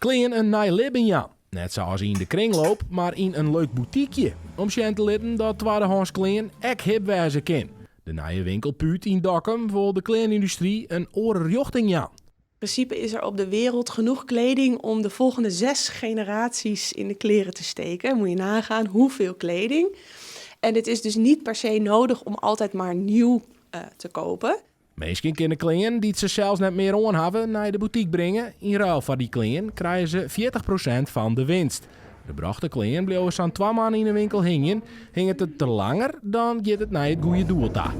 Klean in nij libben jaan. Net sa as yn de kringloop, mar yn in leuk boetykje. Om sjen te litten dat twaddehânsk klean ek hip wêze kin. De nije winkel Puut yn Dokkum wol de kleanyndustry in oare rjochting jaan. In principe is er op de wereld genoeg kleding om de volgende zes generaties in de kleren te steken. Moet je nagaan hoeveel kleding. En het is dus niet per se nodig om altijd maar nieuw te kopen. Minsken kinne klean dy't se sels net mear oan hawwe nei de boetyk bringe. Yn ruil foar dy klean krije se 40 prosint fan de winst. De brochte klean bliuwe sa'n twa moanne yn 'e winkel hingjen. Hinget it der langer, dan giet it nei it goede doel ta.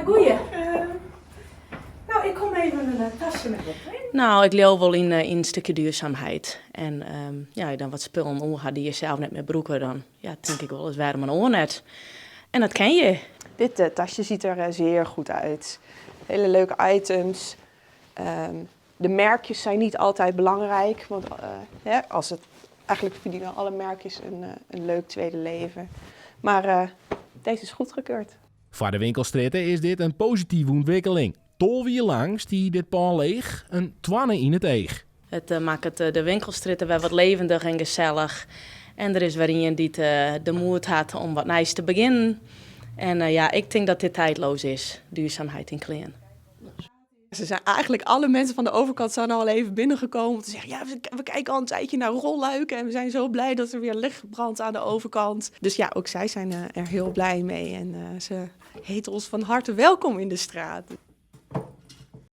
Goeie. Nou, ik kom even in tasje met wat in. Nou, ik leau wol yn in stikje duurzaamheid. En ja, dan wat spullen oer ha dy't je sels net mear brûke, dan ja, tink ik wolris wêrom in oar net. En dat kin hjir. Dit tasje ziet er zeer goed uit. Hele leuke items. De merkjes zijn niet altijd belangrijk, want hè, als het, eigenlijk verdienen alle merkjes een leuk tweede leven. Maar deze is goedgekeurd. Foar de winkelstrjitte is dit in positive ûntwikkeling. 12 jier lang stie dit pân leech, in toarne yn it each. It makket de winkelstrjitte wer wat levendig en gesellich. En der is wer ien dy't de moed hat om wat nijs te begjinnen. En ja, ik tink dat dit tijdloos is, duurzaamheid yn klean. Ze zijn eigenlijk alle mensen van de overkant zijn al even binnengekomen om te zeggen, ja, we kijken al een tijdje naar rolluiken en we zijn zo blij dat er weer licht brandt aan de overkant. Dus ja, ook zij zijn er heel blij mee en ze heten ons van harte welkom in de straat.